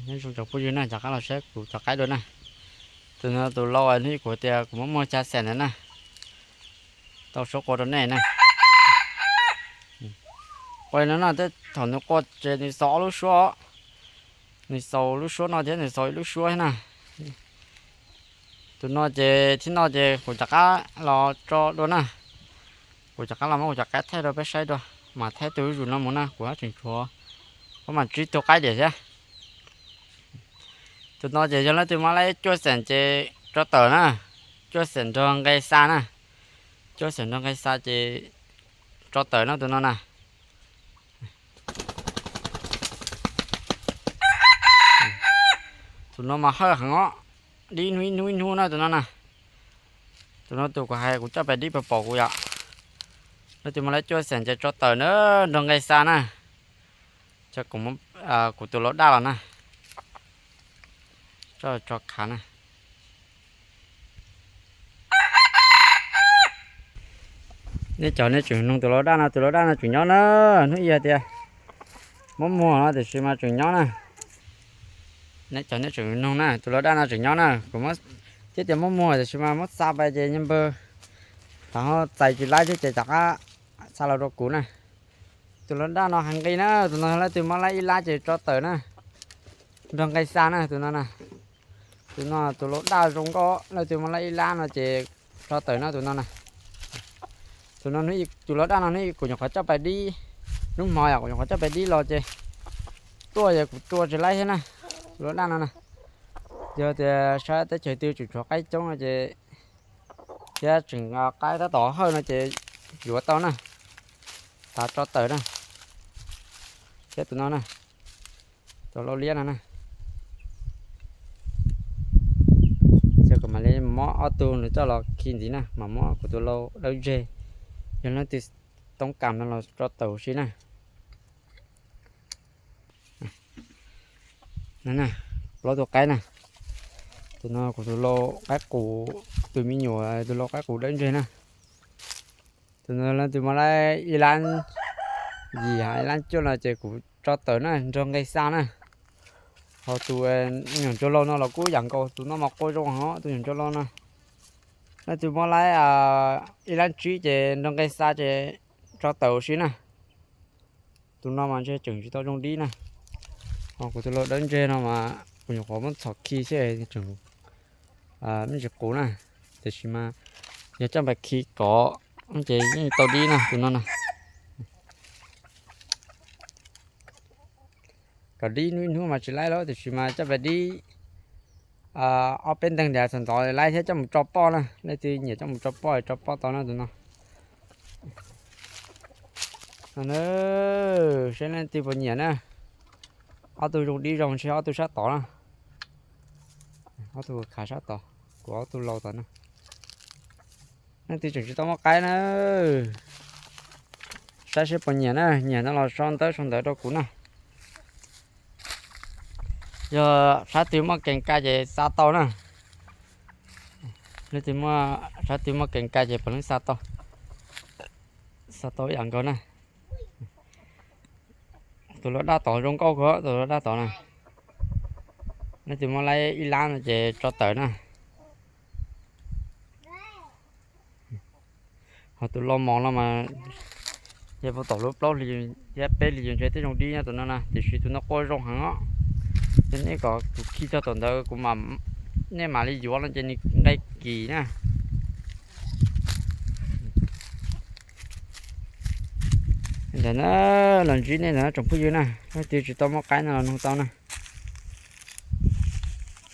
Nyob zoo tsoom phooj ywg na, rov qab los saib kuv cov qaib dua na. Tus no tus lau hnub ib kuv tias kuv muab muag xya xees ntawd na, tau suab qua rau nej na. Qua li no na, tej thaum nws qua ces nws xaus ob lub suab, nws xaus lub suab no thiab nws xaus ib lub suab thiab na. Tus no ces thib no ces kuv rov qab los tso dua na. Kuv rov qab los muab kuv cov qaib thaij rau peb saib dua, mas thaib tus zuj zus no mus na, kuv haj tseem tshuav, kuv mam tsib tug qaib diam thiab. Tus no ces yog leej twg muab laib cuaj xees ces tso tawm na, cuaj xees nrog nqe xa na, cuaj xees nrog nqe xa ces tso tawm na tus no na. Tus no mas hawj heev os, dib hnub ib hnub ib hnub na tus no na. Tus no tus kuv hais kuv coj pais dib puas pom kuv yom. Leej twg muab laib cuaj xees ces tso tawm na, nrog nqe xa na. Kuv tus lau daj los na, tso khav na. Nej cov nej tseem nug tus lau daj no, tus lau daj no tseem nyob na. Hnub ib tias muab muag no tiam sis mas tseem nyob na. Nej cov nej tseem nug na, tus lau daj no tseem nyob na, kuv thiab tias muab muag tiam sis mas muab xa pais ces npawg thaum ho txais tsis laib thiab ces rov qab xa los rau kuv na. Tus lau daj no hais nqi na, tus no leej twg muab laib ib lab ces tso tawm na, nrog nqe xa na tus no na. Tus no tus lau daj zoo nkauj, leej twg muab laib ib lab no ces tso tawm na tus no na. Tus no, tus lau daj no hnub ib kuv nyuam qhuav coj pais dib, hnub hmo yom kuv nyuam qhuav coj pais dib los ces tuaj ces kuv tua tsis laib thiab na. Tus lau daj no na, yog tias sab teb chaws twg tseem tshuav qaib coob no ces thiab tseem qaib tab tom hawj no ces yuav tau na, tav tso tawm na. Thiab tus no na, tus lau liab no na. Ces kuv mam li muab ob tug nws coj los khi ntxiv na, mam muab kuv tus lau dawb ntseg, yog leej twg toob kam no los tso tawm huv si na. Plaub tus qaib na, tus no kuv tus lau qaib qus, tus me nyuam tus lau qaib qus dawb ntseg na. Tus no leej twg muab laib ib lab yim ib lab cuaj no ces kuv tso tawm na, nrog nqe xa na. Ho tus nyuam ntsuag lau no los kuj yam nkaus, tus no mas qua zoo heev os, tus nyuam ntsuag lau no. Leej twg muab laib ib lab tsib ces nrog nqe xa ces tso tawm huv si na. Tus no mas ntshe tseem tsis tau zoo dib na. Ho kuv tus lau dawb ntseg no mas kuv nyuam qhuav muab txhom khi xwb tseem me ntsis qus na, tiam sis mas yog coj pais khi kov ces yeej tau dib na tus no na. Kov dib hnub ib hnub mas tsis laib lawm tiam sis mas coj pais dib ob peb nteeg ntiav txog ntxov laib thiab coj mus tso poj na, leej twg nyiam coj mus tso poj tso poj tau na tus no. Saib leej twg puas nyiam na. Ob tug zoo dib zoo ntshe ob tug sab tod na. Ob tug khav sab tod, kuv ob tug lau tod na. Leej twg tseem tsis tau muaj qaib na, saib seb puas nyiam na, nyiam no los sau ntawv sau ntawv rau kuv na. Yog sab twg muaj kees kai ces xa tau na. Leej twg muaj, sab twg muaj kees kai ces puav leej xa tau, xa tau ib yam nkaus na. Tus lau daj tod zoo nkauj kawg, tus lau daj tod na. Leej twg muab laib ib lab no ces tso tawm na. Ho tus lau mos no mas yog puag tom lub plaub hlis thiab peb hlis yus ntshe twb zoo dib nyob tus no na, tiam sis tus no qua zoo heev os. Yog nej kom kuv khi txog tom ntawd kuv mam, nej mam li yuav no ces nws nqe kim na. Ntawd na, los ntsib nej ntawd tsoom phooj ywg na, leej twg tsis tau muaj qaib no los nug tau na.